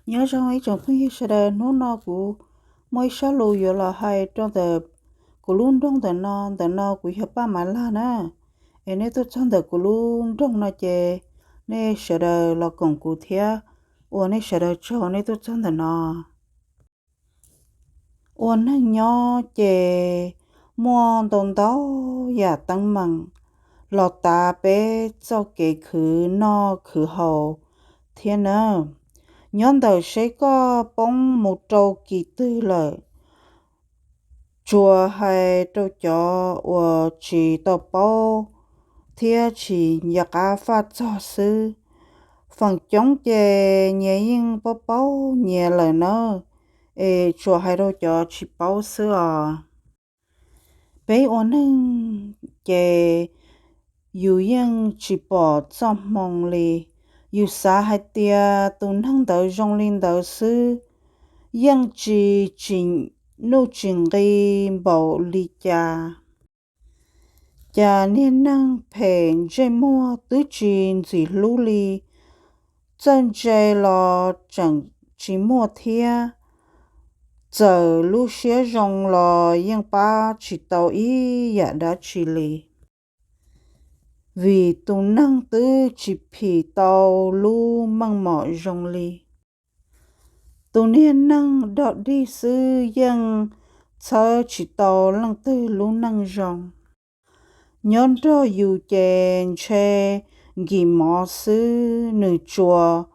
Nyob zoo ib tsoom phooj ywg sawv daws, hnub no kuv muaj ib sob lus yuav los hais rau ntawm kuv lub nroog ntawm no. Ntawm no kuv yog Paj Mav Lag na. Es nej tuaj txog ntawm kuv lub nroog no ces nej sawv daws los koom kuv thiab. Ua nej sawv daws tsaug nej tuaj txog ntawm no. Ua neeg nyob ces muaj ntau ntau yam teeb meem los tav peb txoj kev khwv noj khwv haus thiab na. Nyob ntawm seb koj poob mus rau kis twg lawm, tsuas hais rau cov uas tsis tau paub thiab tsis nco qab faj txog xwb. Feem coob ces nyias yeej paub paub nyias lawm na, es tsuas hais rau cov tsis paub xwb os. Peb ua neeg ces yus yeej tsis pom txoj hmoo li. Yus xav hais tias tus neeg ntawd zoo li ntawd xwb, yeej tsis tsim nuj tsim nqi npaum li cas. Cas niag neeg phem ntsej muag twb tsis ntxim hlub li, txawj ntse los tseem tsis muaj thiab, txawm lub siab zoo los yeej pab tsis tau ib yam dab tsi li. Vim tus neeg twb tsis phim tau lub meej mom zoo li. Tus niag neeg dog dig xwb yeej txhawb tsis tau leej twg lub neej zoo. Nyob nrog yus ces ntshe nkim mov xwb, nws tsuas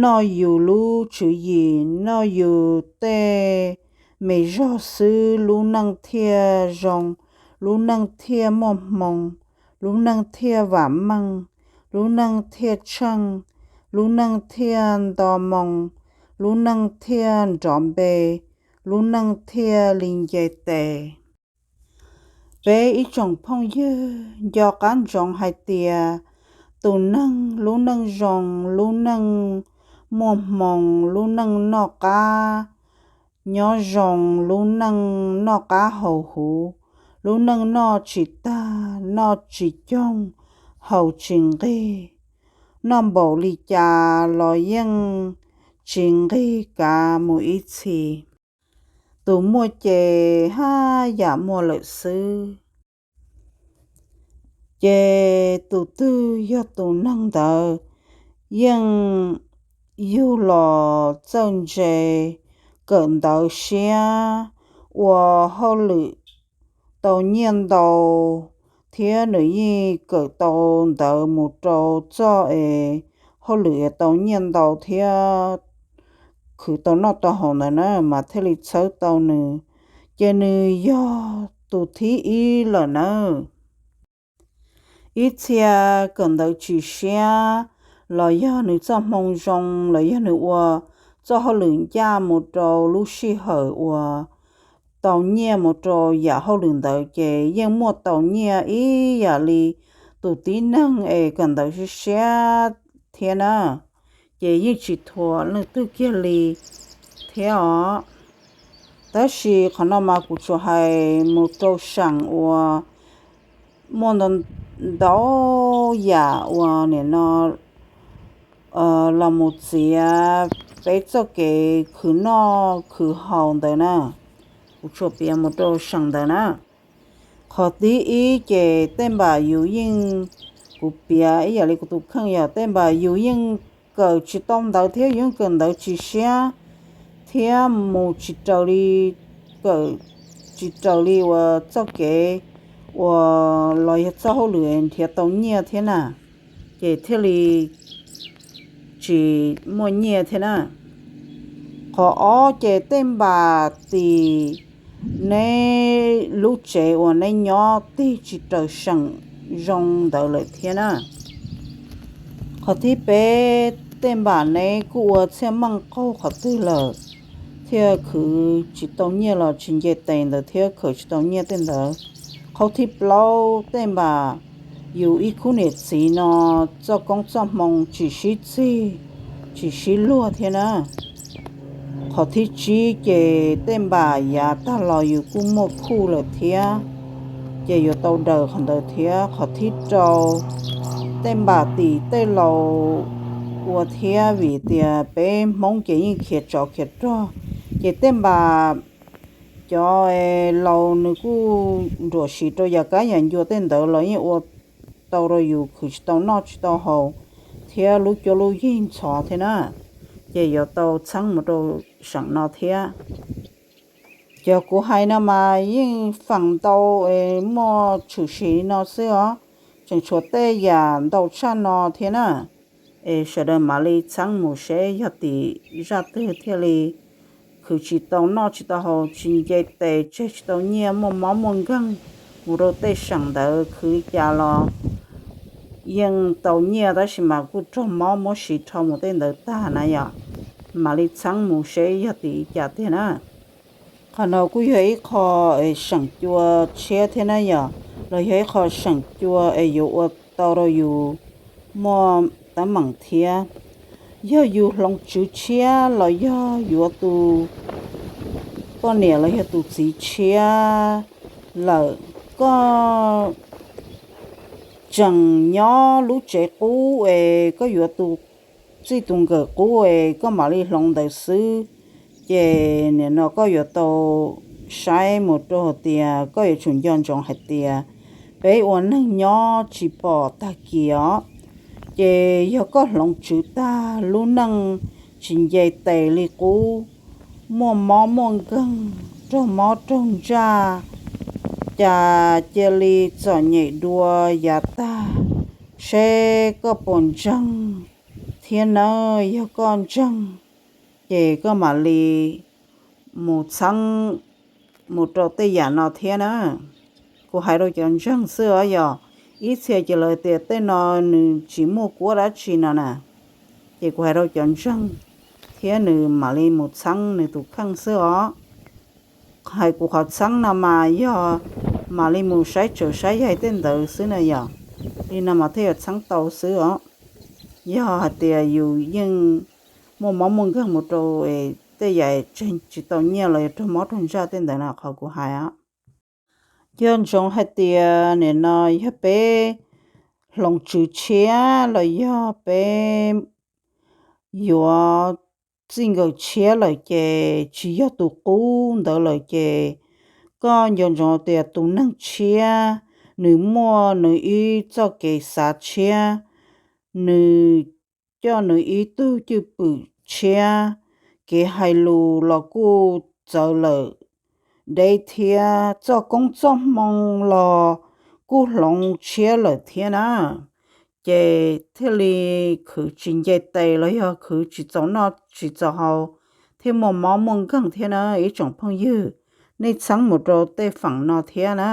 noj yus lub tswv yim, noj yus tej me zog xwb, lub neej thiaj zoo, lub neej thiaj muaj hmoo, lub neej thiaj vam meej, lub neej thiaj tsheej, lub neej thiaj nto moo, lub neej thiaj nrov npe, lub neej thiaj li nce tes. Peb ib tsoom phooj ywg nco qab ntsoov hais tias tus neeg lub neej zoo, lub neej muaj hmoo, lub neej noj qab nyob zoo, lub neej noj qab haus huv, lub neej noj tsis tag, noj tsis coog, haus tsis nqig, noj npaum li cas los yeej tsis nqig kav mus ib txhis. Tus muaj ces haj yam muaj lawm xwb. Ces tus twg yog tus neeg ntawd yeej yug los txawj ntse, kawm ntawv siab, ua hauj lwm tau nyiaj ntau, thiab nws yeej kawm tau ntawv mus rau txoj es hauj lwm tau nyiaj ntau thiab khwv tau noj tau haus ntawd na mas thiaj li txhawb tau nws, ces nws yog tus thib ib lawm nawb. Ib txhia kawm ntawv tsis siab los yog nws txoj hmoo zoo los yog nws ua txoj hauj lwm ncaj mus rau lub sij hawm uas tau nyiaj mus rau yam hauj lwm ntawd ces yeej muaj tau nyiaj ib yam li tus tib neeg es kawm ntawv siab siab thiab na, ces yeej tsis thuam leej twg kiag li thiab os. Tab sis qhov no mas kuv tsuas hais mus rau seem uas muaj ntau ntau yam uas nim no los mus txiav peb txoj kev khwv noj khwv haus ntawd na. Kuv tsuas piav mus rau seem ntawd na. Qhov thib ib ces tej npam yus yeej, kuv piav ib yam li kuv tus kheej yog tej npam yus yeej kawm tsis tau ntawv thiab yus yeej kawm ntawv tsis siab thiab mus tsis raws li, kawm tsis raws li uas txoj kev uas los yog txoj hauj lwm nrhiav tau nyiaj thiab na, ces thiaj li tsis muaj nyiaj thiab na. Qhov ob ces tej npam tim neb lub tsev uas neb nyob tig tsis raws seem zoo ntawd lawm thiab na. Qhov thib peb, tej npam neb kuj ua txhiaj meej qaug qhov twg lawm, thiaj khwv tsis tau nyiaj los tsis nce tes ntawd thiab khwv tsis tau nyiaj tej ntawd. Qhov thib plaub, tej npam yus ib khub niam txiv no txoj koob txoj hmoo tsis sib txig, tsis sib luag thiab na. Qhov thib tsib ces tej npam yav tag los yus kuj muaj khuj lawm thiab, ces yuav tau daws qhov ntawd thiab. Qhov thib rau, tej npam tim tej laus ua thiab, vim tias peb Hmoob ces yeej khiav tsov khiav rog, ces tej npam cov laus nws kuj nruam sim rau yam kab yam ncua tej ntawd los yeej ua tau rau yus khwv tsis tau noj tsis tau haus, thiab lub cuab lub yig ntxhov thiab na. Ces yuav tau txheeb mus rau seem no thiab. Cov kuv hais no mas yeej feem ntau es muaj tshwm sim no xwb os, tseem tshuav tej yam ntau tshaj no thiab na. Es sawv daws mam li txheeb mus seb yog tim zaj twg thiaj li khwv tsis tau noj tsis tau haus, tsis nce tes, tseg tsis tau nyiaj, muaj mob muaj nkeeg mus rau tej seem ntawd khwv li cas los yeej tau nyiaj tab sis mas kuj raug mob muab siv rho mus tej ntawd tag na yom. Mam li txheeb mus seb yog tim li cas tiag na. Qhov no kuj yog ib qho seem cua tshiab thiab na yom, los yog ib qho seem cua es yuav ua tau rau yus muaj teeb meem thiab. Yog yus hloov tswv tshiab los yog yuav tus poj niam los yog tus txiv tshiab lawm, koj tseem nyob lub tsev qub es koj yuav tus txij tus nkawm qub es koj mam li hloov ntawd xwb, ces nim no koj yuav tau saib mus rau hais tias koj yuav tsum nco ntsoov hais tias peb ua neeg nyob tsis pom tag kis os. Ces yog koj hloov tswv tag lub neej tsis nce tes li qub, muaj mob muaj nkeeg, raug mob raug ntsaj, cas cia li txom nyem dua yav tag, seb koj puas ntseeg thiab nawb. Yog koj ntseeg, ces koj mam li mus txheeb mus rau tej yam no thiab na. Kuv hais rau cov ntseeg xwb os, yog ib txhia ces lawv tias tej no nws tsis muaj kuab dab tsi no na, ces kuv hais rau cov ntseeg thiab nws mam li mus txheeb nws tus kheej xwb os. Hais kuv qhov txheeb no mas yog mam li mus saib tsawv saib yaig tej ntawd xwb na yom. Li no mas thiaj yuav txheeb tau xwb os. Yog hais tias yus yeej muaj mob muaj nkeeg mus rau tej yam tseg tsis tau nyiaj los yog raug mob raug ntsaj tej ntawd no qhov kuv hais os. Nco ntsoov hais tias nim no yog peb hloov tswv tshiab los yog peb yuav txij nkawm tshiab lawm ces tsis yog tus qub ntawd lawm ces koj nco ntsoov tias tus neeg tshiab nws muaj nws ib txoj kev xav tshiab, nws coj nws ib tug cwj pwm tshiab, kev hais lus los kuj txawv lawm deb thiab, txoj koob txoj hmoo los kuj hloov tshiab lawm thiab na. Ces thiaj li khwv tsis nce tes los yog khwv tsis txaus noj tsis txaus haus, thiaj muaj mob muaj nkeeg thiab na ib tsoom phooj ywg. Nej txheeb mus rau tej feem no thiab na.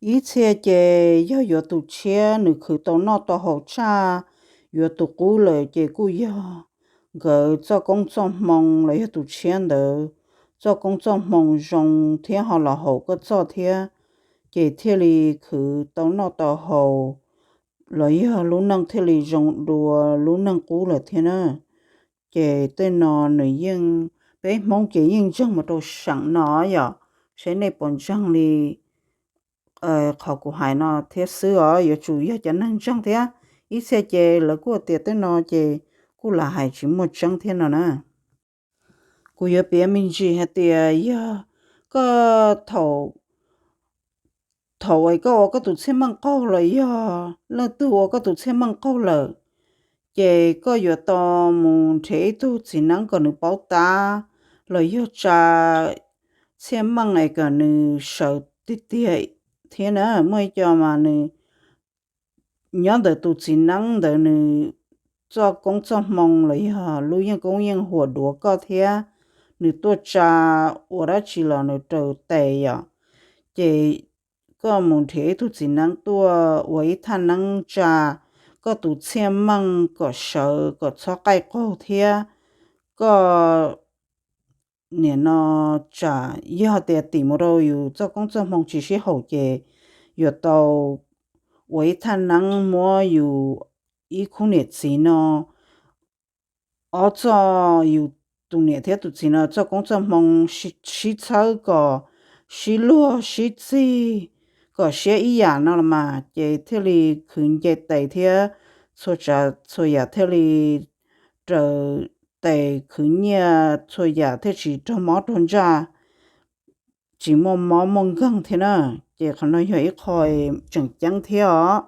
Ib txhia ces yog yuav tus tshiab nws khwv tau noj tau haus tshaj yuav tus qub lawm ces kuj yog nkawd txoj koob txoj hmoo los yog tus tshiab ntawd txoj koob txoj hmoo zoo thiab ho los haum koj txoj thiab, ces thiaj li khwv tau noj tau haus los yog lub neej thiaj li zoo dua lub neej qub lawm thiab na. Ces tej no nws yeej, peb Hmoob ces yeej ntseeg mus rau seem no yom, seb nej puas ntseeg li qhov kuv hais no thiab xwb os, yuav tsum yog cov neeg ntseeg thiab. Ib txhia ces lawv kuj tias tej no ces kuj lam hais tsis muaj tseeb thiab no na. Kuv yuav piav me ntsis hais tias yog koj thaum, thaum uas koj ua koj tus txhiaj meej qaug los yog leej twg ua koj tus txhiaj meej qaug lawm, ces koj yuav tau mus nrhiav ib tug txiv neeb kom nws paub tab los yog tsa txhiaj meej es kom nws sawv tiag tiag thiab na. Muaj ib co mas nws nyob ntawm tus txiv neeb ntawd nws txoj koob txoj hmoo los yog lub yeej koob yeej huam duav koj thiab, nws tuaj tsa ua dab tsi los nws raws tes yom. Ces koj mus nrhiav ib tug txiv neeb tuaj ua ib thaj neeb tsa koj tus txhiaj meej kom sawv kom txhob qaij qaug thiab. Koj nim no tsam yog tias tim mus rau yus txoj koob txoj hmoo tsis sib haum ces yuav tau ua ib thaj neeb muab yus ib khub niam txiv no ob txoj, yus tus niam thiab tus txiv no txoj koob txoj hmoo sib txhawb kom sib luag sib txig kom siab ib yam no los mas ces thiaj li khwv nce tes thiab txhua tsav txhua yam thiaj li raws tes khwv nyiaj, txhua yam thiaj tsis raug mob raug ntsaj, tsis muaj mob muaj nkeeg thiab na. Ces qhov no yog ib qho tseem ceeb thiab os.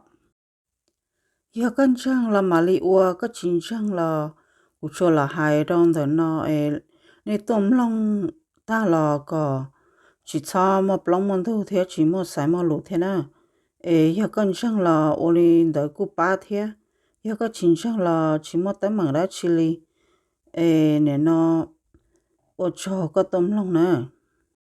Yog koj ntseeg los mam li ua, koj tsis ntseeg los kuv tsuas los hais rau ntawm no es nej tuaj mloog tag los kom tsis txhob muaj plaub muaj ntug thiab tsis muaj xaiv muaj lus thiab na. Es yog koj ntseeg los ua li ntawd kuj pab thiab, yog koj tsis ntseeg los tsis muaj teeb meem dab tsi li. Es nim no ua tsaug koj tuaj mloog na.